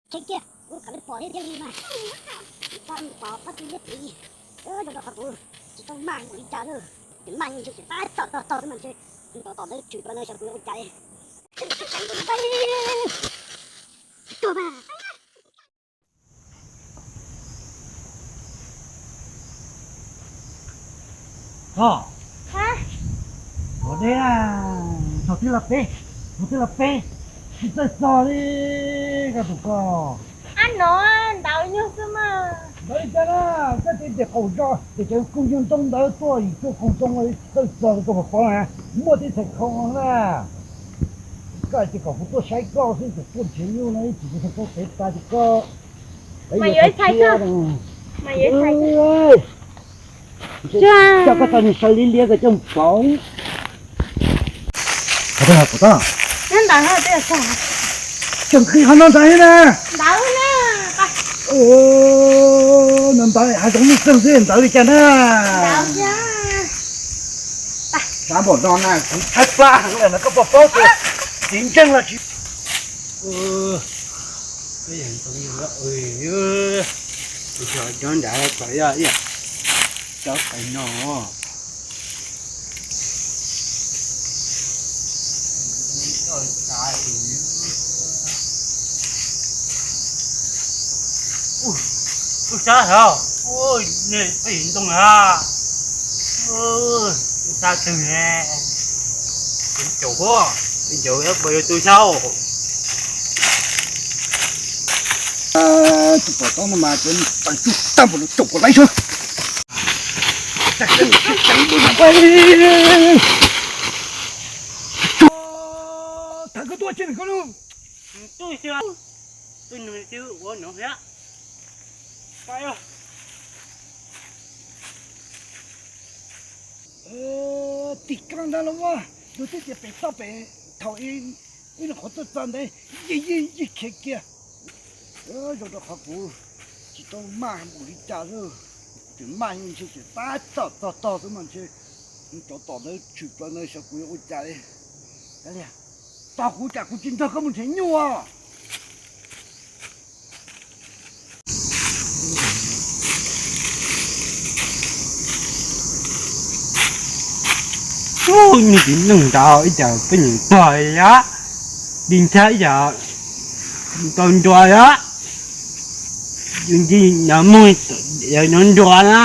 Tsheb kiag, ua kom lawv pom thiab thiaj li mas. Pom pom pab tub liab plis, zoo rau qhov kuv tsis tau maj npaum li cas lawm. Ces maj ntshe tsis tab tom tog tog xwb mas ntshe rov tom ntawd tshwm plaws no xyov kuv yuav ua cas li. Tuag mas. Koj, ua deb, thaum twg los peb, thaum twg los peb, tsis txawj txog li koj tus koj. Ab no, ntawd nyuag xwb mas. Ntawd li cas na, koj tes tes qaum zog ces cov kub nyuag ntoo ntawd tuaj yim tuaj koog ntoo tsis txawj txog li koj puas paub na, muaj tej txhais khau na. Koj ces kom kuv tuaj saib koj xwb, ces tuaj nrhiav nyuj no ib chim kuv tsis tau tev tas ces koj. Mas yuav ib txhais koj, mas yuav ib txhais koj. Coj koj tau niag saw liab liab ko coj mus pauv. Qhov twg pom tau? Nyob ntawd na, twb yog txog. Tseem nqhis qhov no ntawd thiab na. Ntawd na. Ntawd ntawd hav zoov nuj xeeg xwb ntawd li cas na. Ntawd thiab. Sab npaum no na kuv tshaib plab heev lawm no koj puas paub tias txiv ntseej los tsis. Cov nrad tod yog cov qe no. Ub, sab hov, nej peb ntoo na. Ub, sab twg ne? Caum huab, caum huab puas yuav tu saub. Tus pom tau no mas cov tawm tsuj tag npaum no caum puas laib xwb. Tag koj tuaj tsis koj lub. Tim koj ntag los mas, yog twb tias pem toj pem thaum ib nyuag qhuav tuaj txog ntawd yeej yeej yeej khiav kiag. Zoo rau qhov kuv tsis tau maj npaum li cas xwb, tseem maj ntshe tseem tab tom tog tog xwb mas ntshe rov tom ntawd tshwm plaws ntawd xyov kuv yuav ua cas li. Tos kuv tsam kuv tsis nrog koj mus nrhiav nyuj os. Ub, nyuj txiv neej nrad ib cas peb nyeem tuag li, di nthab ib yam tau nrua li, nti nov muag nov nrua na.